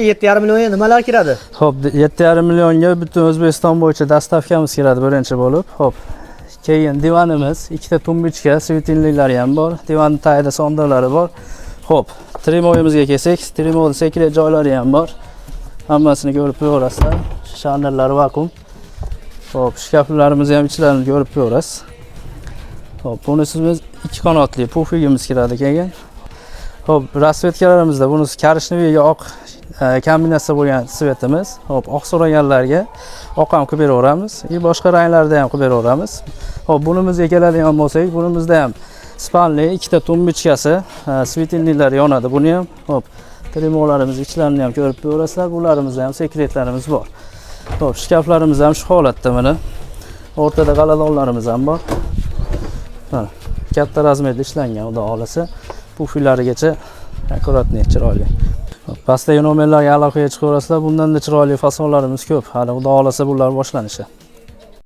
7,5 millionga nimalar kiradi? Xo'p, 7,5 millionga butun O'zbekiston bo'yicha доставка miz kiradi birinchi bo'lib. Xo'p. Keyin divanimiz, ikkita тумбочка, светильник lari ham bor. Divanning tagida sondiqlari bor. Xo'p, трюмо yimizga kelsak, трюмо ni секрет joylari ham bor. Hammasini ko'rib ko'rasizlar. Шарнир lari vakuum. Xo'p, shkaflarimizni ham ichlarini ko'rib ko'rasiz. Xo'p, bunisimiz ikki qanotli пуфик imiz kiradi keyin. Xo'p, расцветка larimizda bunisi коричневый ga oq kombinatsiya bo'lgan цвет imiz. Xo'p, oq so'raganlarga oq ham qilib beraveramiz. И boshqa ranglarda ham qilib beraveramiz. Xo'p, bunimizga keladigan bo'lsak, bunimizda ham спальный, ikkita тумбочка si, светильник lari yonadi buni ham. Xo'p, трюмо larimiz ichlarini ham ko'rib ko'rasizlar. Bularimizda ham секрет larimiz bor. Xo'p, shkaflarimiz ham shu holatda mana. O'rtada g'aladonlarimiz ham bor. Mana, katta размер da ishlangan, xudo xohlasa. Пуфик larigacha аккуратный, chiroyli. Pastdagi nomerlarga aloqaga chiqaverasizlar. Bundan-da chiroyli fasonlarimiz ko'p. Hali, xudo xohlasa, bular boshlanishi.